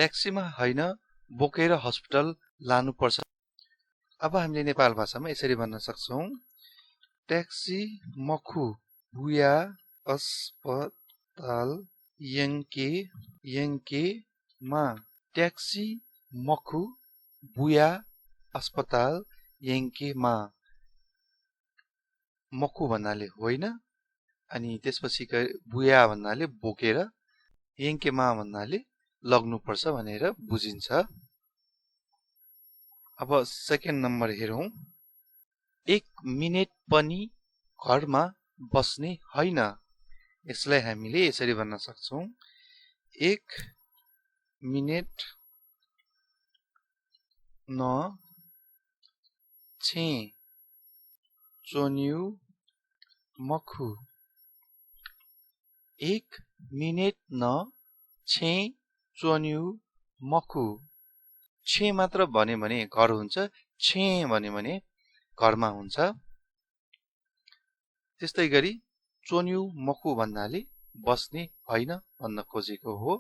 ट्याक्सीमा हैन बोकेर हस्पिटल लानुपर्छ। अब हामीले नेपाल भाषामा यसरी भन्न सक्छौं, ट्याक्सी मखु बुया अस्पताल यङ्केमा। ट्याक्सी मखु बुया अस्पताल यङ्केमा। मखु भन्नाले होइन, अनि त्यसपछि बुया भन्नाले बोकेर, यङ्केमा भन्नाले लग्नुपर्छ भनेर बुझिन्छ। अब सेकेन्ड नम्बर हेरौं, 1 मिनेट पनि घरमा बस्ने हैन। यसलाई हामीले यसरी भन्न सक्छौं, 1 मिनेट न छे चोन्यु मखु। 1 मिनेट न छे चोन्यु मखु। छे मात्र भन्यो भने घर हुन्छ, छे भन्यो भने घरमा हुन्छ। त्यस्तै गरी चोन्यु मखु भन्नाले बस्ने हैन भन्न खोजेको हो।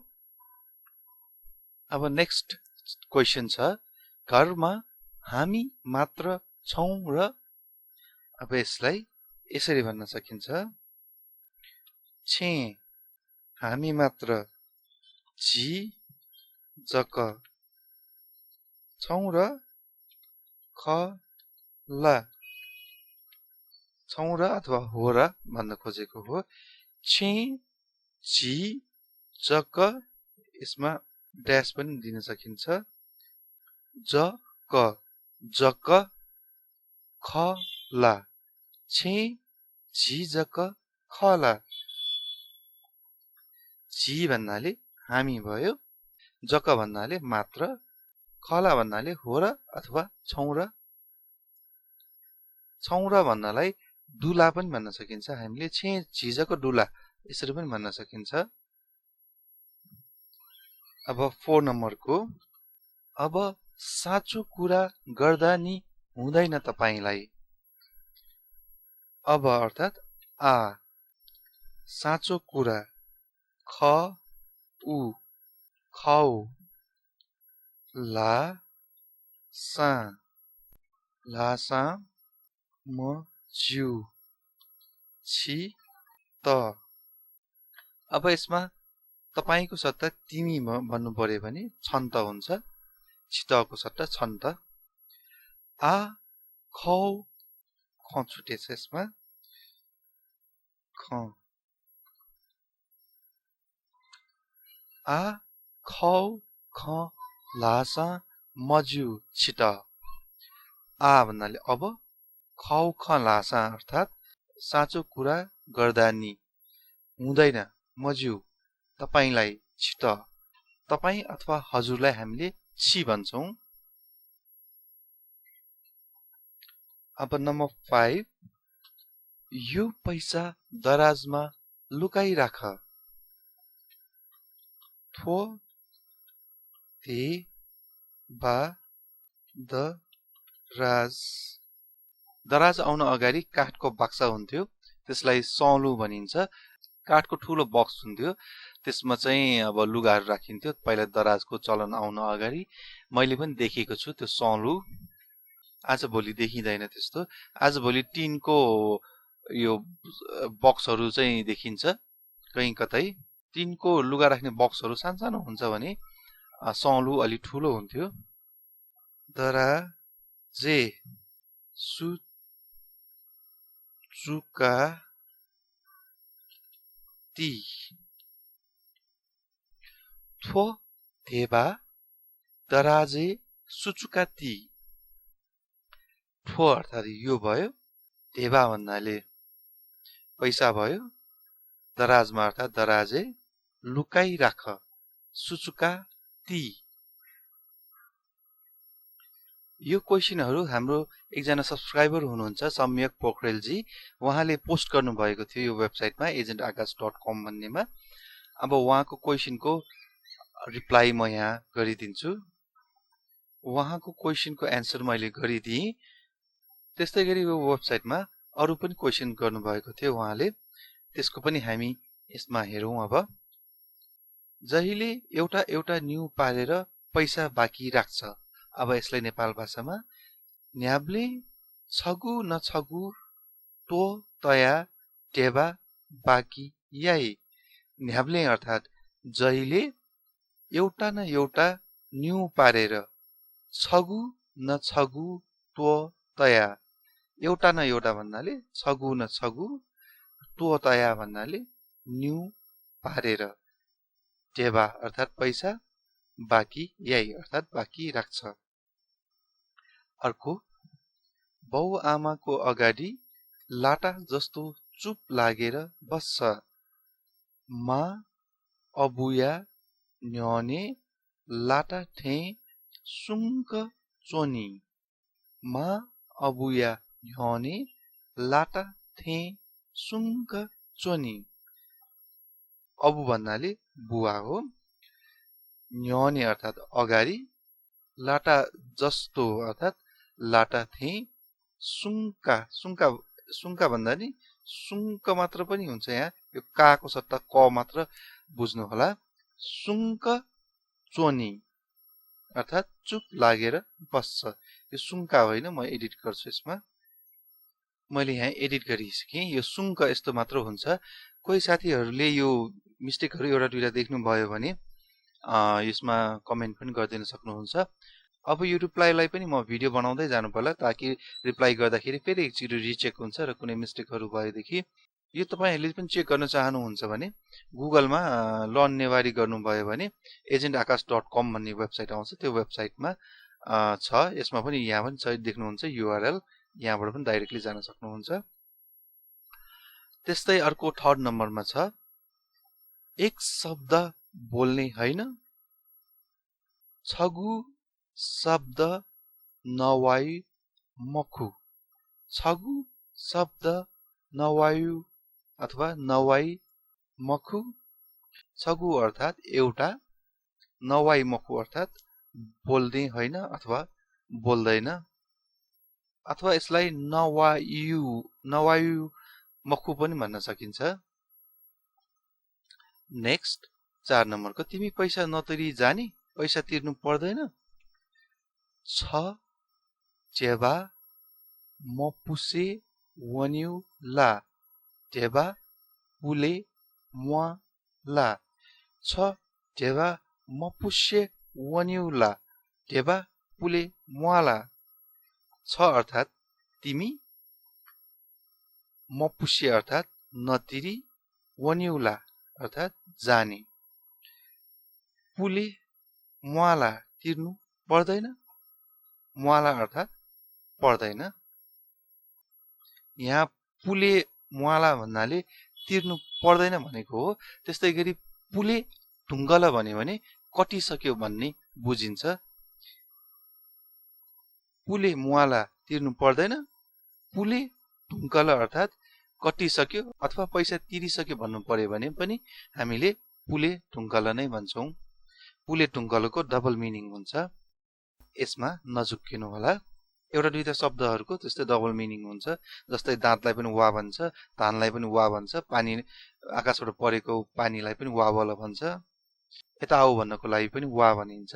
अब नेक्स्ट क्वेशन छ, घरमा हामी मात्र छौं र। अब यसलाई यसरी भन्न सकिन्छ, छे हामी मात्र जी जक छौं र ख ला छौं र अथवा हो र भन्न खोजेको हो। छे जी जक, यसमा ड्यास पनि दिन सकिन्छ, जक ख ला। छे जी जक ख ला। जी भन्नाले हामी भयो, जक भन्नाले मात्र, खला भन्नाले हो र अथवा छौं र। छौं र भन्नलाई दुला पनि भन्न सकिन्छ हामीले, छे झिजको दुला यसरी पनि भन्न सकिन्छ। अब 4 नम्बरको, अब साँचो कुरा गर्दा नि हुँदैन तपाईलाई। अब अर्थात आ साँचो कुरा, ख उ खौ, ला सा म ज्यू, छि त। अब यसमा तपाईको सट्टा तिमी भन्नु पर्यो भने छन्त हुन्छ, छितको सट्टा छन्त। आ खौ ख छुटेछ यसमा, ख आ खौ ख लासा मज्यू छिट। आ भन्नाले अब, खौ ख लासा अर्थात साँचो कुरा गर्दा नि हुँदैन मज्यू तपाईलाई छिट। तपाई अथवा हजुरलाई हामीले छि भन्छौं। अब नम्बर 5, यो पैसा दराजमा लुकाई राख। थो ते बा द राज। दराज आउन अगाडि काठको बक्सा हुन्थ्यो, त्यसलाई सौलु भनिन्छ। काठको ठुलो बक्स हुन्थ्यो, त्यसमा चाहिँ अब लुगाहरू राखिन्थ्यो पहिला दराजको चलन आउन अगाडि। मैले पनि देखेको छु त्यो सौलु। आजभोलि देखिँदैन त्यस्तो। आजभोलि टिनको यो बक्सहरू चाहिँ देखिन्छ कहीँ कतै। टिनको लुगा राख्ने बक्सहरू सानसानो हुन्छ भने सौलु अलि ठुलो हुन्थ्यो। दराजे सुचुका ती। थो धेबा दराजे सुचुका ती। थो अर्थात यो भयो, धेबा भन्नाले पैसा भयो, दराजमा अर्थात दराजे लुकाई राख, सुचुका ती। यो क्वेशनहरू हाम्रो एकजना सब्सक्राइबर हुनुहुन्छ सम्यक पोखरेलजी, उहाँले पोस्ट गर्नु भएको थियो यो वेबसाइटमा agentAakash.com भन्नेमा। अब उहाँको क्वेशनको रिप्लाई म यहाँ गरिदिन्छु। उहाँको क्वेशनको एन्सर मैले गरिदिएँ। त्यस्तै गरी यो वेबसाइटमा अरु पनि क्वेशन गर्नुभएको थियो उहाँले, त्यसको पनि हामी यसमा हेरौं। अब जहिले एउटा एउटा न्यू पारेर पैसा बाँकी राख्छ। अब यसलाई नेपाल भाषामा न्याब्ले छगु नछगु टो तया टेबा बाँकी याई। न्याब्ले अर्थात् जहिले एउटा न एउटा न्यू पारेर छगु नछगु टो तया, एउटा न एउटा भन्नाले छगु न छगु, टो तया भन्नाले न्यू पारेर, टेबा अर्थात् पैसा, बाँकी याई अर्थात् बाँकी राख्छ। अर्को बाउ आमाको अगाडि लाटा जस्तो चुप लागेर बस्छ। मा अबुया न्यने लाटा ठे सुङ्क चोनी। मा अबुया न्यने लाटा ठे सुङ्क चोनी। अबु भन्नाले बुवा हो, न्यने अर्थात् अगाडि, लाटा जस्तो अर्थात् लाटा थे, सुङ्का सुङ्का सुङ्का भन्दा नि सुङ्क मात्र पनि हुन्छ, यहाँ यो काको सट्टा क मात्र बुझ्नु होला। सुङ्क चोनी अर्थात् चुप लागेर बस्छ। यो सुङ्का होइन, म एडिट गर्छु यसमा, मैले यहाँ एडिट गरिसकेँ। यो सुङ्क यस्तो मात्र हुन्छ। कोही साथीहरूले यो मिस्टेकहरू एउटा दुईटा देख्नुभयो भने यसमा कमेन्ट पनि गरिदिन सक्नुहुन्छ। अब यो रिप्लाईलाई पनि म भिडियो बनाउँदै जानु पर्ला, ताकि रिप्लाई गर्दाखेरि फेरि एकचोटि रिचेक हुन्छ र कुनै मिस्टेकहरू भएदेखि यो तपाईँहरूले पनि चेक गर्न चाहनुहुन्छ भने गुगलमा लर्न नेवारी गर्नुभयो भने agentakaash.com भन्ने वेबसाइट आउँछ, त्यो वेबसाइटमा छ। यसमा पनि यहाँ पनि छ, देख्नुहुन्छ URL, यहाँबाट पनि डाइरेक्टली जान सक्नुहुन्छ। त्यस्तै अर्को थर्ड नम्बरमा छ एक शब्द बोल्ने होइन, छगु शब्द नवायु मखु। छगु शब्द नवायु अथवा नवाई मखु। छगु अर्थात् एउटा, नवाई मखु अर्थात् बोल्ने होइन अथवा बोल्दैन, अथवा यसलाई नवायु मखु पनि भन्न सकिन्छ। नेक्स्ट 4 नम्बरको तिमी पैसा नतिरी जानी, पैसा तिर्नु पर्दैन। छ टेबा मपुसे वन्यु ला, टेबा पुले मुआ ला। छ टेबा मपुसे वन्यु ला, टेबा पुले मुआला। छ अर्थात् तिमी, मपुसे अर्थात् नतिरी, वन्युला अर्थात् जाने, पुले मुआला तिर्नु पर्दैन, मुआला अर्थात् पर्दैन। यहाँ पुले मुआला भन्नाले तिर्नु पर्दैन भनेको हो। त्यस्तै गरी पुले ढुङ्गल भन्यो भने कटिसक्यो भन्ने बुझिन्छ। पुले मुआला तिर्नु पर्दैन, पुले ढुङ्गल अर्थात् कटिसक्यो अथवा पैसा तिरिसक्यो भन्नु पर्यो भने पनि हामीले पुले ढुङ्गल नै भन्छौँ। पुले ढुङ्गलको डबल मिनिङ हुन्छ, यसमा नझुक्किनु होला। एउटा दुईटा शब्दहरूको त्यस्तै डबल मिनिङ हुन्छ, जस्तै दाँतलाई पनि वा भन्छ, धानलाई पनि वा भन्छ, पानी आकाशबाट परेको पानीलाई पनि वावल भन्छ, यता आऊ भन्नको लागि पनि वा भनिन्छ।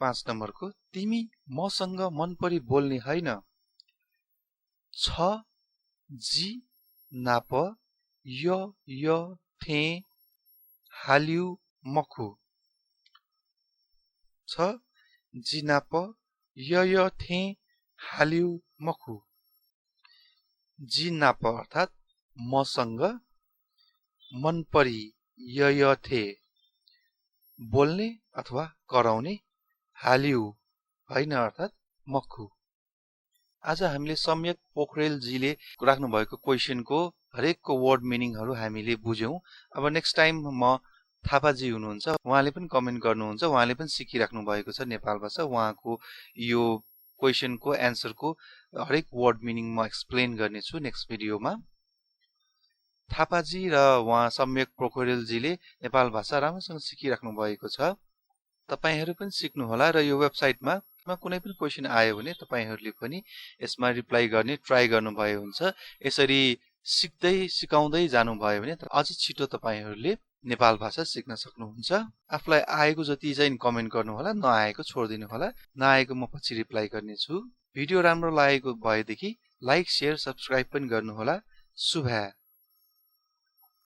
5 नम्बरको तिमी मसँग मन परी बोल्ने होइन। छ जी नाप य थे हाल्यु मखु। छ जी नाप य थे हाल्यु मखु। जी नाप अर्थात् मसँग, मन परी य थे बोल्ने अथवा कराउने, हाल्यु होइन अर्थात् मखु। आज हामीले सम्यक पोखरेलजीले राख्नु भएको क्वेसनको हरेकको वर्ड मिनिङहरू हामीले बुझ्यौं। अब नेक्स्ट टाइम म थापाजी हुनुहुन्छ, उहाँले पनि कमेन्ट गर्नुहुन्छ, उहाँले पनि सिकिराख्नु भएको छ नेपाल भाषा। उहाँको यो क्वेसनको एन्सरको हरेक वर्ड मिनिङ म एक्सप्लेन गर्नेछु नेक्स्ट भिडियोमा। थापाजी र उहाँ सम्यक पोखरेलजीले नेपाल भाषा राम्रोसँग सिकिराख्नु भएको छ। तपाईहरू पनि सिक्नु होला र यो वेबसाइटमा कुनै पनि क्वेसन आयो भने तपाईहरूले पनि यसमा रिप्लाई गर्ने ट्राई गर्नुभयो हुन्छ। यसरी सिकाउँदै जानुभयो भने अझ छिटो तपाईहरुले नेपाल भाषा सिक्न सक्नुहुन्छ। आफुलाई आएको जति चाहिँ कमेन्ट गर्नु होला, नआएको छोड्दिनु होला। नआएको म पछि रिप्लाई गर्ने छु। भिडियो राम्रो लागेको भएदेखि लाइक, शेयर, सब्स्क्राइब पनि गर्नु होला। शुभ